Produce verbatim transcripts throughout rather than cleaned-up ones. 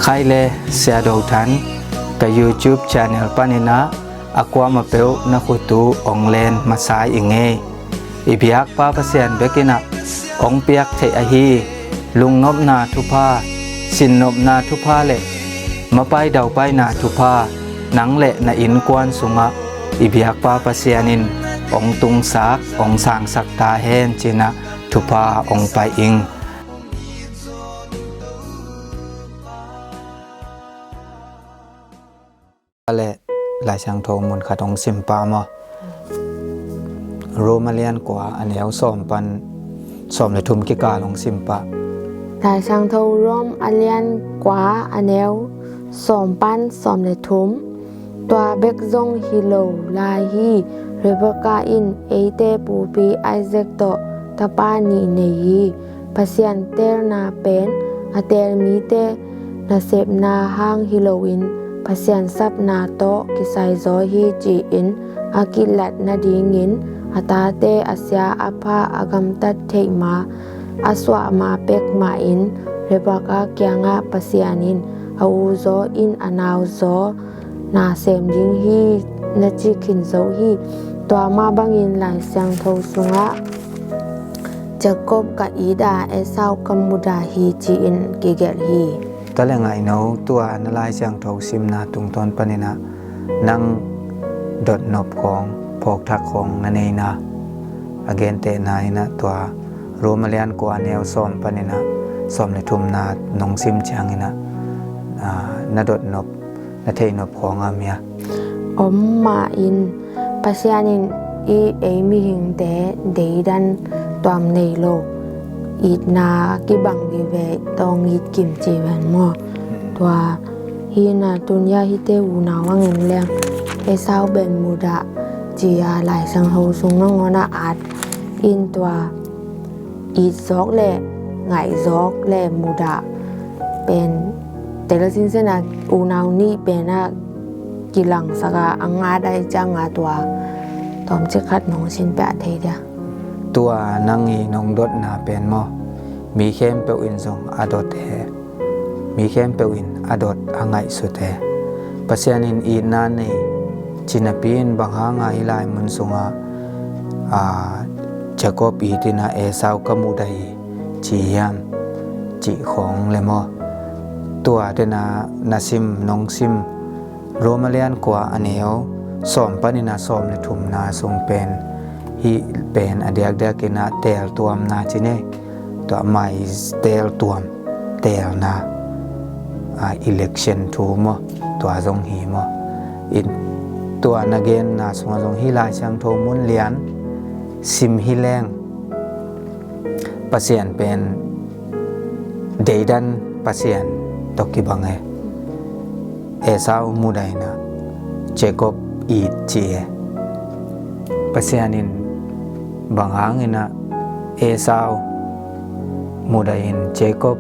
Khai le Sia Do Than, ka YouTube channel panin ah a kuamah peuh na khut uh hong len masa ing ei. I biakpa Pasian bek in ah hong piak theih ahi lungnopna thupha, sinnopna thupha le mapai daupaina thupha nang le na innkuan sungah i biakpa Pasian in hong tungsak, hong sangsak ta hen ci-in ah thupha hong pai ing. Le Lai Siangtho mun khat hong sim pah maw. Rom a lian kua a neu sawm pan sawm le thum kikal hong sim pah. Lai Siangtho Rom a lian kua a neu sawm pan sawm le thum. Tua bek zong hi lo lai hi. Rebekah in eite pupi Isaac tawh tapa nih nei hi. Pasian teelna pen a teel mite nasepna hang hi loin Pasian sapna tawh kisai zaw hi ci-in a kilat nadingin a tate a sia a pha a gamtat theih ma a suah ma pek mahin Rebekah kiangah Pasian in a uzaw in a nauzaw na sem ding hi na ci khin zo hi. Tua mah bangin Lai Siangtho sungah Jacob ka it a, Esau ka mudah hi ci-in kigelh hi. Tua le ngaihno, tua na Lai Siangtho simna tungtawn panin ah nang dotnop khawng, phawkthak khawng na nei na, a gentehna in ah tua Rom a lian kua a neu sawm panin ah sawm le thumna nong sim ciangin ah, ah, na dotnop, na theihnop khawng a mia om mah in Pasian in i ei mihingte deidan tuam nei lo, itna kibang vive tawng it kim ci ven maw. Tua hi na tunia hite unau a ngen leng Esau pen mudah ci a Lai Siangtho sung nangawn a at in tua it zawk le ngaih zawk le mudah pen tel sinsen a unau nih pen a kilangsak a a ngat ai ciang a tua tawmcik khat nong sin pia thei dia. Tua nang i nong dotna pen maw, mi khempeuh in zong a dot e. Mi khempeuh in a dot a ngaihsut e. Pasian in itna nei ci napi in bang hanga hih lai mun sungah, a, Jacob it in a Esau ka mudah hi ci hiam cih khawng le maw. Tua tena na sim, nong sim Rom a lian kua a neu sawm panin a sawm le thumna sung pen hih pen a diakdiakin a teeltuamna ci ni. Tua mai teeltuam, teelna, a, election thu maw, tua zong hi maw. In tua na genna sungah zong hih Lai Siangtho mun lian sim hi leng Pasian pen deidan Pasian tawh kibang e. Esau mudah in a Jacob it ci e. Pasian in bang hangin a Esau mudah in Jacob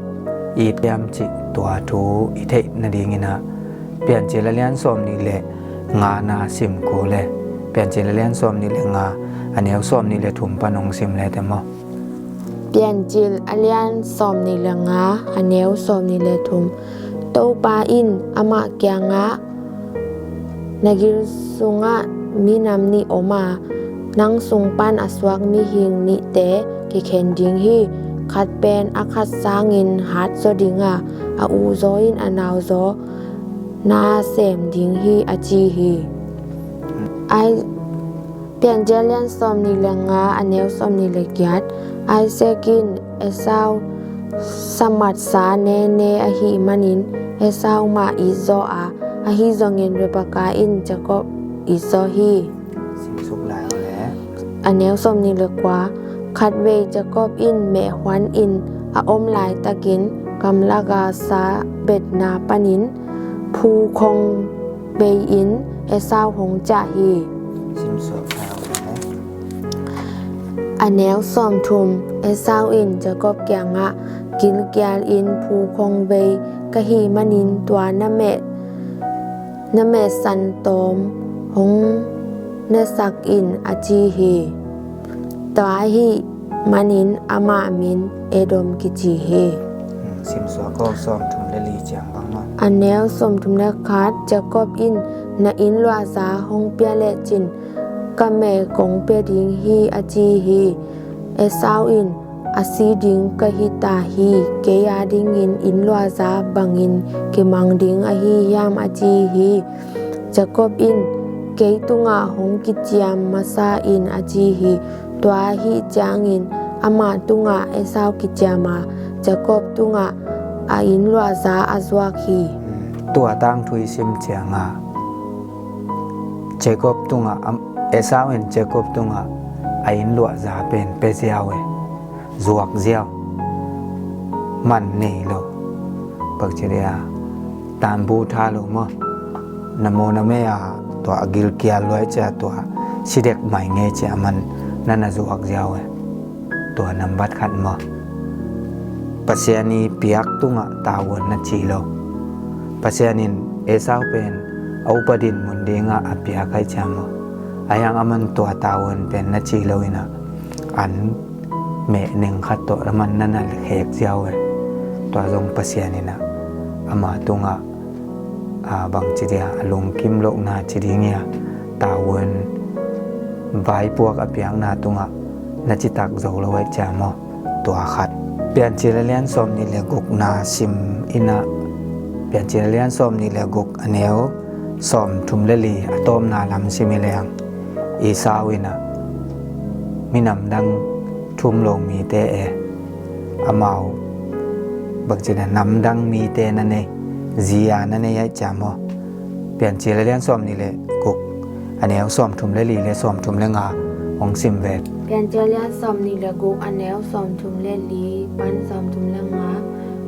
it hiam cih tua thu i theih nadingin a Piancil a lian sawm nih le nga na sim kul e. Piancil a lian sawm nih le nga a neu sawm nih le thum pan hong sim le te maw. Piancil a lian sawm nih le nga a neu sawm nih le thum. Topa in amah kiangah, na gil sungah minam nih om a, nang sung pan a suak mihing nihte kikhen ding hi. Khat pen a khat sangin hat zaw ding a, a uzaw in a nauzaw na sem ding hi a ci hi. Ai Piancil a lian sawm nih le nga a neu sawm nih le giat. Isaac in Esau samatsa nene ahih manin Esau mah it zaw a, ahi zongin Rebekah in Jacob it zaw hi. Simsuk lai aw le. A neu sawm nih le kua. Khatvei Jacob in mehhuan in a om laitakin gamlak a sa betna panin phukhong bei-in Esau hong ciah hi. Simsuk lai aw le. A neu sawm thum. Esau in Jacob kiangah, gilkial in phukhong bei ka hih manin tua na meh, na meh san tawm hong nesak in a ci hi. Tua ahih manin amah min Edom kici hi. Hmm, simsuak aw, sawm thum le li ciang bang maw. A neu sawmthum le khat. Jacob in, "Na inn luahza hong pia lecin ka meh kong pia ding hi," a ci hi. Esau in, "A si ding ka hi ta hi. Kei a dingin inn luahza bangin kimang ding ahi hiam?" a ci hi. Jacob in, "Kei tungah hong kiciam masa in," a ci hi. Tua ahih ciangin ama tungah Esau kiciam a, Jacob tungah a inn luahza a zuak hi. Tua tangthu i sim ciangin Jacob tungah, am, Esau in Jacob tungah a inn luahza pen pia ziau e. Zuak ziau. Man nei lo. Bangci dia, tambu tha lo maw? Na maw na mei a, tua a gilkial luai cia, tua si dek mai ngei cia, man na na zuak ziau e. Tua nambat khat maw? Pasian i piak tungah tavuan na ci lo. Pasian in Esau pen a upa dinmun dingah a piak ahih ciang maw, a hiang aman tua tavuan pen na ci lo in a, an meh neng khat tawh a man na na khek ziau e. Tua zong Pasian in a, ama tungah, a, bangci dia, a lungkim lohna ci ding ia, tavuan vaipuak a piakna tungah na citak zo lo ahih ciang maw? Tua khat. Piancil a lian sawmnih le gukna sim in a, Piancil a lian sawmnih le guk, a neu sawmthum le li, a tawpna lam sim i leng, Esau in a, minam dang thum lo mite e, amau, bangci dia, nam dang mite na nei, zi a na nei ahih ciang maw? Piancil a lian sawmnih le guk, a neu sawmthum le li le sawmthum le nga hong sim ve. Piancil a lian sawmnih le guk, a neu sawmthum le li pan sawmthum le nga.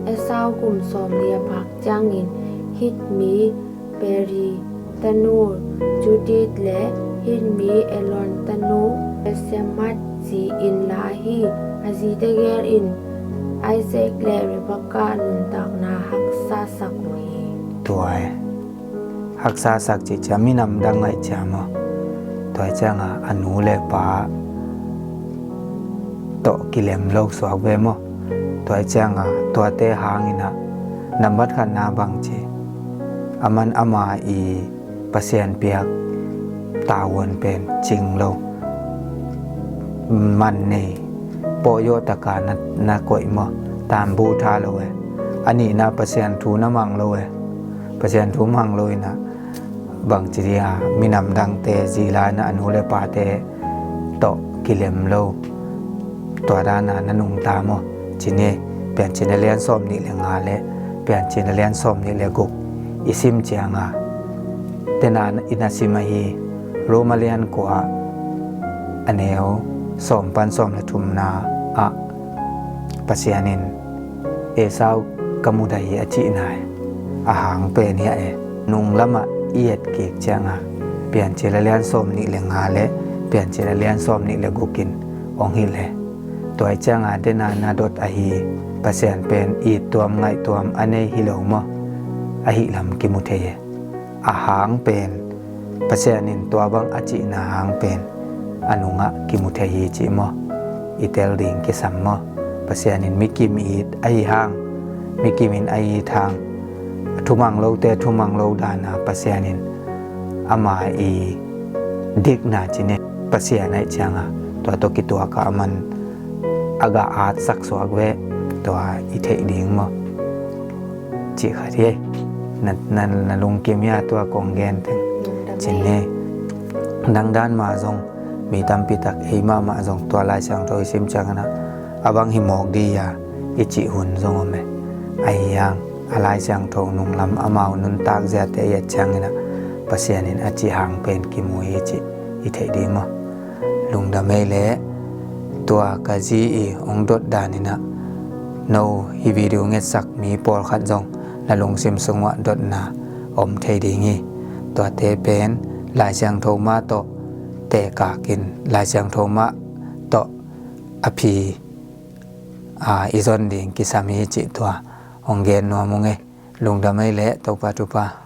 Esau kum sawmli a phak ciangin Hit mi Beeri tanu Judith le Hit mi Elon tanu Basemath zi-in la hi. A zite gel in Isaac le Rebekah nuntakna haksa sak uh hi. Tua e. Haksa sak cih ciang minam dang ahih ciang maw? Tua ahih ciang a, a nu le pa tawh kilem lo suak ve maw? Tua ahih ciang a, tuate hang in a, nambat khatna bangci, aman ama i Pasian piak tavuan pen cing lo, man nei, pawh yawhtaka na, na koih maw? Tambu tha lo e. A nihna Pasian thu na mang lo e. Pasian thu mang lo in a, bangci dia, minam dangte zi la in a, a nu le pate tawh kilem lo, tua dan a na nungta maw? Ci ni. Piancil a lian sawmnih le nga le Piancil a lian sawmnih le guk i sim ciang a, tena i na sim ahi, Rom a lian kua, a neu sawm pan sawm le thumna ah, Pasian in Esau ka mudah hi a cihna e. A hang pen hiah e. Nunglamah i et kik ciang a, Piancil a lian sawmnih le nga le Piancil a lian sawmnih le guk in hong hilh e. Tua ahih ciang a, dena na dot ahi, Pasian pen it tuam ngaih tuam a nei hi lo maw? Ahih lam kimu thei e. A hang pen, Pasian in tua bang a cihna hang pen a nungah kimu thei hi cih maw? I tel ding kisam maw? Pasian in mikim it ahi hang, mikim in a it hang, thumang lote thumang lo dan a Pasian in ama i dikna ci ni. Pasian ahih ciang a, tua tawh kituak a, aman a gah atsak suak ve, tua i theih ding maw? Cih khat hi. Na, na, na lungkim hia tua kong gen teng? Lungdam. Ci ni. Dangdan mah zong, mi tampi tak, ei mahmah zong tua Lai Siangtho i sim ciang in a, a bang hi mawk ding hia i cih hun zong om e. Ahi hang a Lai Siangtho nunglam, amau nuntak ziate i et ciang in a, Pasian in a cih hang pen kimu hi cih i theih ding maw? Lungdam ei leh. Tua ka zi i hong dot dan in a, no hih video ngetsak mi pawlkhat zong na lungsim sungah dotna om thei ding hi. Tuate pen Lai Siangtho mah tawh tekak in, Lai Siangtho mah tawh a phi, a, i zon ding kisam hi cih tua hong gen nuam ung e. Lungdam ei leh, Topa thupha.